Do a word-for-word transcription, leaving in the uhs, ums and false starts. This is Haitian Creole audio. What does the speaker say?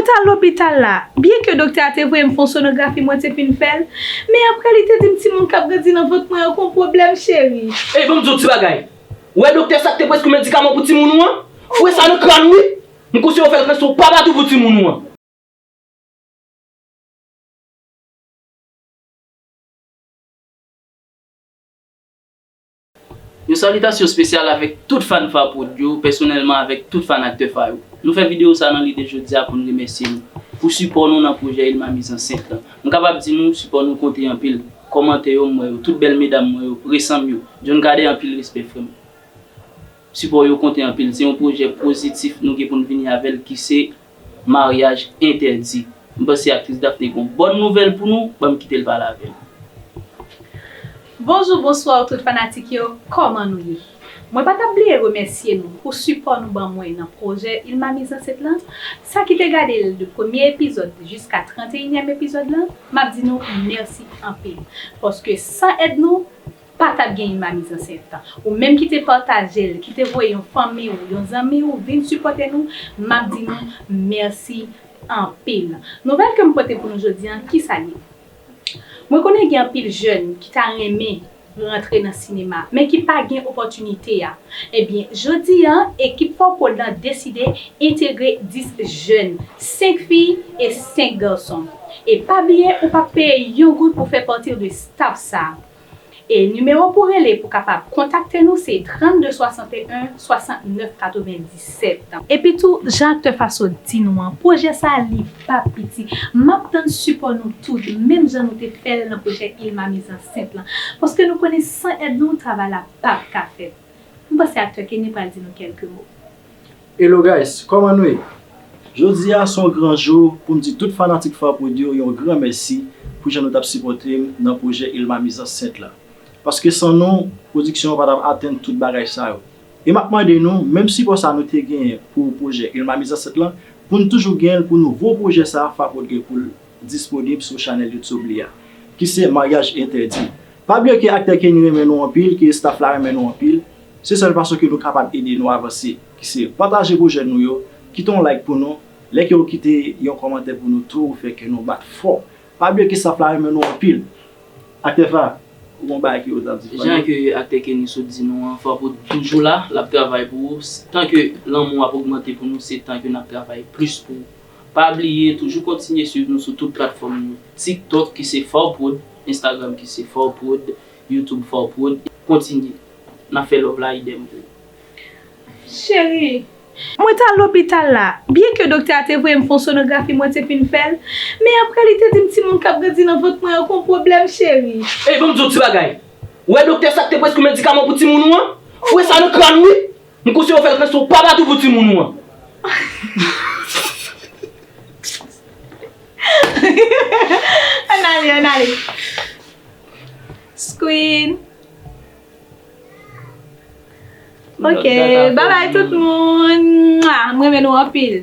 Mwen t al lopital la. Byenke doktè a te voye m fè yon sonografi, mwen te fin fè l, men apre li te di m timoun k ap grandi nan vant mwen an gen yon pwoblèm, cheri. Ey, ban m di w ti bagay. Ou wè doktè sa k te preskri medikaman pou timoun ou an? Foure sa nan kràn ou wi. M konseye w fè l preskri yon papatou pou timoun ou an. Yon salitasyon espesyal avèk tout fan Fa Prod yo, pèsonèlman avèk tout fan aktè Fa yo. Nou fè videyo sa nan lide jodi a pou n remèsye nou pou sipò nou nan pwojè Ilma Mizansent lan. M kapab di nou, sipò nou konte anpil. Kòmantè yo, m wè yo, tout bèl medam mwen yo, resan m yo. John Cadet, anpil respè, frè m. Sipò yo konte anpil. Se yon pwojè pozitif nou gen pou n vini avè l ki se Maryaj Entèdi. M panse aktris Daphné gen yon bòn nouvèl pou nou, ban m kite l pale avè nou. Bonjou, bonswa tout fanatik yo, kòman nou ye? Mwen pa t ap bliye remèsye nou pou sipò nou ban mwen nan pwojè Ilma Mizansent lan. Sa ki te gade l de premye epizòd jiska tranteyinyèm epizòd lan, m ap di nou mèsi anpil. Paske san èd nou, pa t ap gen Ilma Mizansent. Ou menm ki te pataje l, ki te voye yon fanmi w, yon zanmi w vin sipòte nou, m ap di nou mèsi anpil. Nouvèl ke m pote pou nou jodi a, kisa l ye? Mwen konnen gen anpil jèn ki ta renmen rantre nan sinema, men ki pa gen opòtinite a. Ebyen, jodi a, ekip Fa Prod lan deside entegre dis jèn, senk fi e senk gason. E pa bliye, ou p ap peye yon goud pou fè pati de staff sa a. E nimewo pou rele pou kapab kontakte nou se trannde swasanteyen swasannnèf katrevenndisèt. Epi tou, jan aktè Fa sot di nou an, pwojè sa a li pa piti. M ap tann sipò nou tout, menm jan nou te fè l nan pwojè Ilma Mizansent lan. Paske nou konnen san èd nou, travay la p ap ka fèt. M panse aktè Kenny pral di nou kèlke mo. Hello guys, kòman nou ye? Jodi a se yon gran jou pou m di tout fanatik Fa Prod yo yon gran mèsi pou jan nou t ap sipòte m nan pwojè Ilma Mizansent la. Paske san nou, pwodiksyon an pa t ap atenn tout bagay sa yo. E m ap mande nou, menm sipò sa nou te genyen pou pwojè Ilma Mizansent lan, pou n toujou genyen l pou nouvo pwojè sa Fa Prod gen pou l disponib sou chanèl YouTube li a, ki se Maryaj Entèdi. Pa bliye ke aktè Kenny renmen nou anpil, ke staff la renmen nou anpil. Se sèl fason ke nou kapab ede nou avanse, ki se pataje pwojè nou yo, kite yon like pou nou. Lè ke w kite yon kòmantè pou nou tou, ou fè kè nou bat fò. Pa bliye ke staff la renmen nou anpil. Aktè Fa, ou gon bagay ke w ta di fò? Jan ke aktè Kenny sot di nou an, Fa Prod toujou la, l ap travay pou ou. Tan ke lanmou ap ogmante pou nou, se tan ke n ap travay plis pou ou. Pa bliye, toujou kontinye swiv nou sou tout platfòm yo. TikTok ki se Fa Prod, Instagram ki se Fa Prod, YouTube Fa Prod. Kontinye. N ap fè love la idèm pou ou. Cheri, mwen t al lopital la. Byenke doktè a te voye m fè yon sonografi, mwen te fin fè l, men apre li te di m timoun k ap grandi nan vant mwen an gen yon pwoblèm, cheri. Ey, ban m di w ti bagay. Ou wè doktè sa k te preskri medikaman pou timoun ou an? Foure sa nan kràn ou wi. M konseye w fè l preskri yon papatou pou timoun ou an. Ann ale, ann ale. Screen. Ok, babay tout moun. Mwa, m renmen nou anpil.